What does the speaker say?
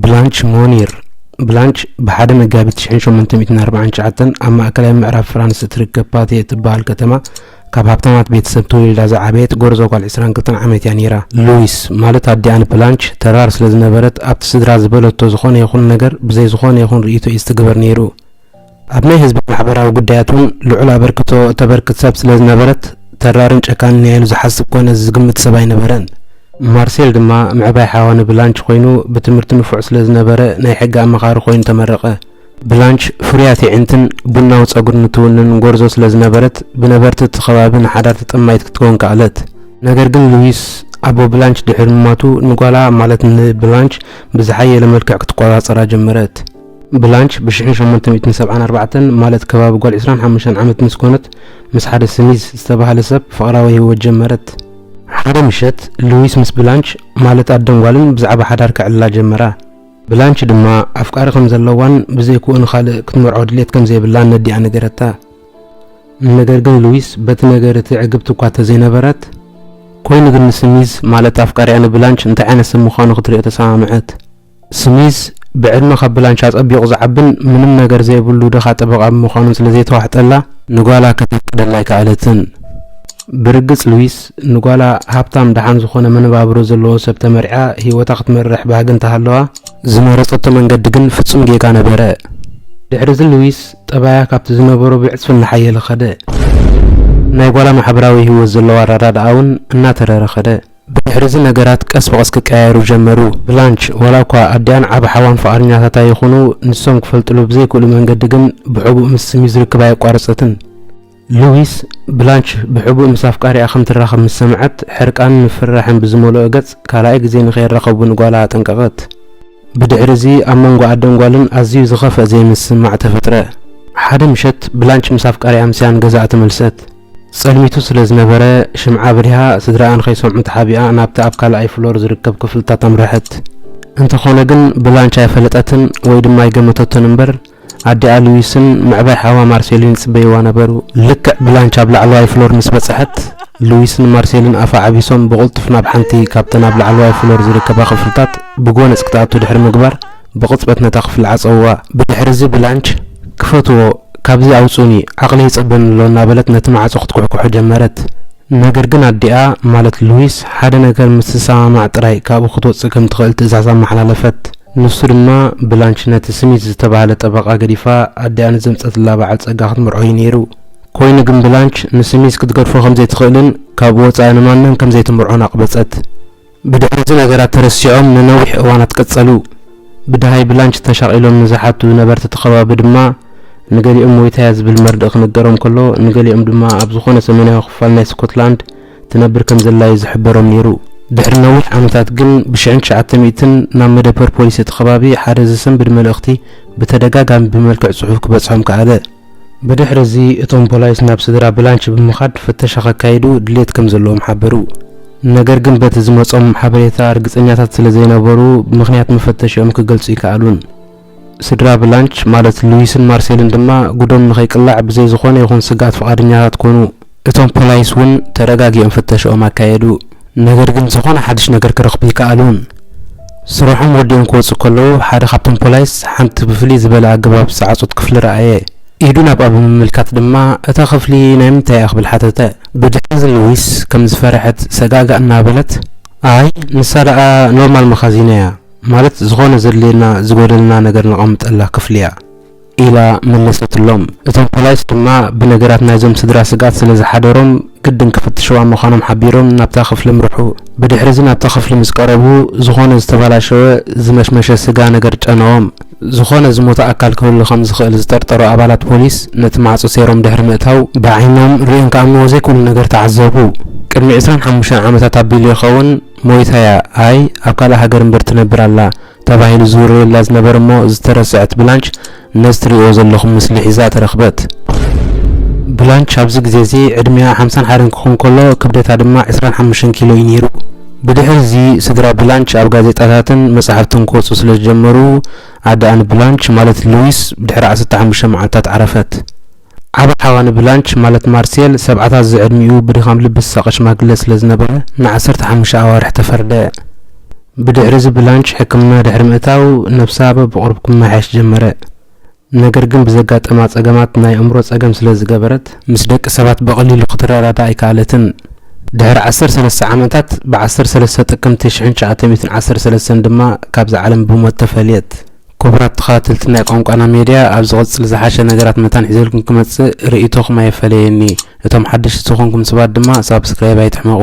ብላንች ሞኒር። ብላንች ብ ሓደ መጋቢት ሺሕ ሸሞንተ ሚእትን ኣርባዓን ትሽዓተን ኣብ ማእከላይ ምዕራብ ፍራንስ እትርከብ ፓቴ እትበሃል ከተማ ካብ ሃብታማት ቤተሰብ ተወሊዳ ዝዓበየት ጎርዞ ጓል ዕስራን ክልተን ዓመት እያ ነይራ። ሉዊስ፣ ማለት ኣዲኣ ንብላንች፣ ተራር ስለ ዝነበረት ኣብቲ ስድራ ዝበለቶ ዝኾነ ይኹን ነገር ብዘይ ዝኾነ ይኹን ርእይቶ እዩ ዝትግበር ነይሩ። ኣብ ናይ ህዝቢ ማሕበራዊ ጉዳያት እውን ልዑል ኣበርክቶ እተበርክት ሰብ ስለ ዝነበረት፣ ተራርን ጨካንን እያ ኢሉ ዝሓስብ ኮነ ዝግምት ሰብ ኣይነበረን። ማርሴል ድማ ምዕባይ ሓዋ ንብላንች ኮይኑ ብትምህርቲ ንፉዕ ስለ ዝነበረ ናይ ሕጊ ኣማኻሪ ኮይኑ ተመረቐ። ብላንች ፍሩያት የዒንትን ቡናዊ ጸጉርን እትውንን ጎርዞ ስለ ዝነበረት፣ ብነበርቲ እቲ ከባቢ ንሓዳር ተጠማይት ክትከውን ከኣለት። ነገር ግን ሉዊስ ኣቦ ብላንች ድሕሪ ምማቱ ንጓላ ማለት ንብላንች ብዝሓየለ መልክዕ ክትቆጻጸራ ጀመረት። ብላንች ብ ሺሕ ሸሞንተ ሚእትን ሰብዓን ኣርባዕተን ማለት ከባቢ ጓል ዕስራን ሓሙሽተን ዓመት ምስ ኮነት ምስ ሓደ ስሚዝ ዝተባህለ ሰብ ፍቕራዊ ህይወት ጀመረት። ሓደ ምሸት ሉዊስ ምስ ብላንች ማለት ኣደን ጓልን ብዛዕባ ሓዳር ከዕልላ ጀመራ። ብላንች ድማ ኣፍቃሪ ከም ዘለዋን ብዘይክኡ ንኻልእ ክትመርዖ ድሌት ከም ዘይብላን ነዲኣ ነገረታ። ነገር ግን ሉዊስ በቲ ነገር እቲ ዕግብቲ እኳ ተዘይነበረት፣ ኮይኑ ግን ንስሚዝ ማለት ኣፍቃሪኣ ንብላንች እንታይ ዓይነት ሰብ ምዃኑ ክትሪኦ ተሰማምዐት። ስሚዝ ብዕድመ ካብ ብላንች ኣጸቢቑ ዝዓብን ምንም ነገር ዘይብሉ ድኻ ጠበቓ ብምዃኑ ስለ ዘይተዋሕጠላ ንጓላ ከተፍቅደላ ኣይከኣለትን። ብርግጽ ሉዊስ ንጓላ ሃብታም ደሓን ዝኾነ መነባብሮ ዘለዎ ሰብ ተመርዒዓ ህይወታ ክትመርሕ ባህጊ እንተሃለዋ፣ ዝመረጸቶ መንገዲ ግን ፍጹም ጌጋ ነበረ። ድሕሪ እዚ ሉዊስ ጠባያ ካብቲ ዝነበሮ ብዕጽፊ እናሓየለ ኸደ። ናይ ጓላ ማሕበራዊ ህይወት ዘለዎ ኣረዳድኣ እውን እናተረረ ኸደ። ብድሕሪ እዚ ነገራት ቀስ ብቐስ ክቀያየሩ ጀመሩ። ብላንች፣ ዋላ እኳ ኣዲኣን ዓቢ ሓዋን ፍቓደኛታት ኣይኹኑ፣ ንሶም ክፈልጥሉ ብዘይክእሉ መንገዲ ግን ብሕቡእ ምስ ስሚዝ ርክባ ኣየቋረጸትን። ሉዊስ፣ ብላንች ብሕቡእ ምስ ኣፍቃሪኣ ከም ትራኸብ ምስ ሰምዐት፣ ሕርቃንን ምፍርራሕን ብዝመልኦ ገጽ ካልኣይ ግዜ ንኸይራኸቡ ንጓላ ኣጠንቀቐት። ብድሕሪ እዚ ኣብ መንጎ ኣደን ጓልን ኣዝዩ ዝኸፍአ ዘይምስምማዕ ተፈጥረ። ሓደ ምሸት ብላንች ምስ ኣፍቃሪኣ ምስያ ንገዛኣ ተመልሰት። ጸልሚቱ ስለ ዝነበረ ሽምዓ ኣብሪሃ ስድራኣ ንኸይሰምዑ ተሓቢኣ ናብቲ ኣብ ካልኣይ ፍሎር ዝርከብ ክፍልታት ኣምረሐት። እንተኾነ ግን ብላንች ኣይፈለጠትን ወይ ድማ ኣይገመተቶን እምበር፣ ኣዲኣ ሉዊስን ምዕባይ ሓዋ ማርሴልን ይጽበይዋ ነበሩ። ልክዕ ብላንች ኣብ ላዕለዋይ ፍሎር ምስ በጽሐት፣ ሉዊስን ማርሴልን ኣፋ ዓቢሶም ብቕልጡፍ ናብ ሓንቲ ካብተን ኣብ ላዕለዋይ ፍሎር ዝርከባ ክፍልታት ብጎነጽ ክትኣቱ ድሕሪ ምግባር፣ ብቕጽበት ነታ ክፍሊ ዓጸውዋ። ብድሕሪ እዚ ብላንች፣ "ክፈትዎ፣ ካብዚ ኣውጹኒ፣ ዓቕሊ ይጸበኒ ኣሎ" እናበለት ነቲ ማዕጾ ክትኩሕኩሖ ጀመረት። ነገር ግን ኣዲኣ፣ ማለት ሉዊስ፣ ሓደ ነገር ምስ ትሰማማዕ ጥራይ ካብኡ ክትወጽእ ከም ትኽእል ትእዛዝ ኣመሓላለፈት። ንሱ ድማ ብላንች ነቲ ስሚዝ ዝተባህለ ጠበቓ ገዲፋ ኣዲኣ ንዘምጸትላ በዓል ጸጋ ክትምርዖ እዩ ነይሩ። ኮይኑ ግን ብላንች ንስሚዝ ክትገድፎ ከም ዘይትኽእልን ካብኡ ወጻኢ ንማንም ከም ዘይትምርዖን ኣቕበጸት። ብድሕሪ እዚ ነገራት ተረሲዖም ንነዊሕ እዋናት ቀጸሉ። ብደሃይ ብላንች ተሻቒሎም ንዝሓቱ ነበርቲ እቲ ከባቢ ድማ ንገሊኦም ሞይታያ ዝብል መርድእ ክንገሮም ከሎ፣ ንገሊኦም ድማ ኣብ ዝኾነ ሰሜናዊ ክፋል ናይ ስኮትላንድ ትነብር ከም ዘላ እዩ ዝሕበሮም ነይሩ። ድሕሪ ነዊሕ ዓመታት ግን፣ ብ ሺሕ ትሽዓተ ሚእትን ናብ መደበር ፖሊስ እቲ ከባቢ ሓደ ዘሰንብድ መልእኽቲ ብተደጋጋሚ ብመልክዕ ጽሑፍ ክበጽሖም ከኣለ። ብድሕሪ እዚ፣ እቶም ፖላይስ ናብ ስድራ ብላንች ብምኻድ ፍተሻ ከካይዱ ድሌት ከም ዘለዎም ሓበሩ። ነገር ግን፣ በቲ ዝመጾም ሓበሬታ ርግጸኛታት ስለ ዘይነበሩ፣ ምኽንያት መፈተሽኦም ክገልጹ ኣይከኣሉን። ስድራ ብላንች፣ ማለት ሉዊስን ማርሴልን ድማ፣ ጉዶም ንኸይቅላዕ ብዘይ ዝኾነ ይኹን ስግኣት ፍቓደኛታት ኮኑ። እቶም ፖላይስ እውን ተረጋጊኦም ፍተሽኦም ኣካየዱ። ነገር ግን፣ ዝኾነ ሓድሽ ነገር ክረኽቡ ኣይከኣሉን። ስርሖም ወዲኦም ክወጹ ከለዉ፣ ሓደ ካብቶም ፖላይስ ሓንቲ ብፍልይ ዝበለ ኣገባብ ዝዓጹት ክፍሊ ረኣየ። ኢዱ ናብኣ ብምምልካት ድማ፣ "እታ ክፍሊ ናይ ምንታይ እያ?" ክብል ሓተተ። ብድሕሪ እዚ ሉዊስ ከም ዝፈርሐት ሰጋእጋእ እናበለት፣ "ኣይ፣ ንሳ ደኣ ኖርማል መኻዚን እያ፣ ማለት ዝኾነ ዘድልየና ዝጎደለና ነገር ነቐምጠላ ክፍሊ እያ" ኢላ መለሰትሎም። እቶም ፖላይስ ድማ ብነገራት ናይዞም ስድራ ስግኣት ስለ ዝሓደሮም፣ ግድን ክፍትሽዋ ምዃኖም ሓቢሮም ናብታ ክፍሊ ኣምርሑ። ብድሕሪ እዚ ናብታ ክፍሊ ምስ ቀረቡ፣ ዝኾነ ዝተበላሸወ ዝመሽመሸ ስጋ ነገር ጨነዎም። ዝኾነ ዝሞተ ኣካል ክህሉ ከም ዝኽእል ዝጠርጠሩ ኣባላት ፖሊስ ነቲ ማዕጾ ሰይሮም ድሕሪ ምእታው፣ ብዓይኖም ርእዮም ክኣምንዎ ዘይክእሉ ነገር ተዓዘቡ። ቅድሚ ዕስራን ሓሙሽተን ዓመታት ኣቢሉ ይኸውን፣ ሞይታያ፣ ኣይ፣ ኣብ ካልእ ሃገር እምበር ትነብር ኣላ ተባሂሉ ዝውረየላ ዝነበረ እሞ ዝተረስዐት ብላንች ነዚ ትርእይዎ ዘለኹም ምስሊ ሒዛ ተረኽበት። ብላንች ኣብዚ ግዜ እዚ ዕድሚኣ ሓምሳን ሓደን ክኾን ከሎ፣ ክብደታ ድማ ዕስራን ሓሙሽተን ኪሎ እዩ ነይሩ። ብድሕሪ እዚ ስድራ ብላንች ኣብ ጋዜጣታትን መጻሕፍትን ክወጹ ስለ ዝጀመሩ፣ ኣደኣ ንብላንች ማለት ሉዊስ ብድሕሪ ዓሰርተ ሓሙሽተ መዓልታት ዓረፈት። ዓቢ ሓዋ ንብላንች ማለት ማርሴል፣ ሰብዓታት ዝዕድሚኡ ብድኻም ልቢ ዝሳቐ ሽማግለ ስለ ዝነበረ፣ ንዓሰርተ ሓሙሽተ ኣዋርሕ ተፈርደ። ብድሕሪ እዚ ብላንች ሕክምና ድሕሪ ምእታው ነብሳ በብቕሩብ ክመሓየሽ ጀመረ። ነገር ግን ብዘጋጠማ ጸገማት ናይ ኣእምሮ ጸገም ስለ ዝገበረት ምስ ደቂ ሰባት ብቐሊሉ ክትረዳዳ ኣይከኣለትን። ድሕሪ ዓሰርተ ሰለስተ ዓመታት ብ ዓሰርተ ሰለስተ ጥቅምቲ ሺሕ ትሽዓተ ሚእትን ዓሰርተ ሰለስተን ድማ ካብዛ ዓለም ብሞት ተፈልየት። ክቡራት ተኸታተልቲ ናይ ቋንቋና ሜድያ፣ ኣብ ዝቕጽል ዝሓሸ ነገራት መታን ሒዘልኩም ክመጽእ ርእይቶኹም ኣይፈለየኒ። እቶም ሓደሽቲ ዝኾንኩም ሰባት ድማ ሳብስክራይብ ኣይትሕመቑ።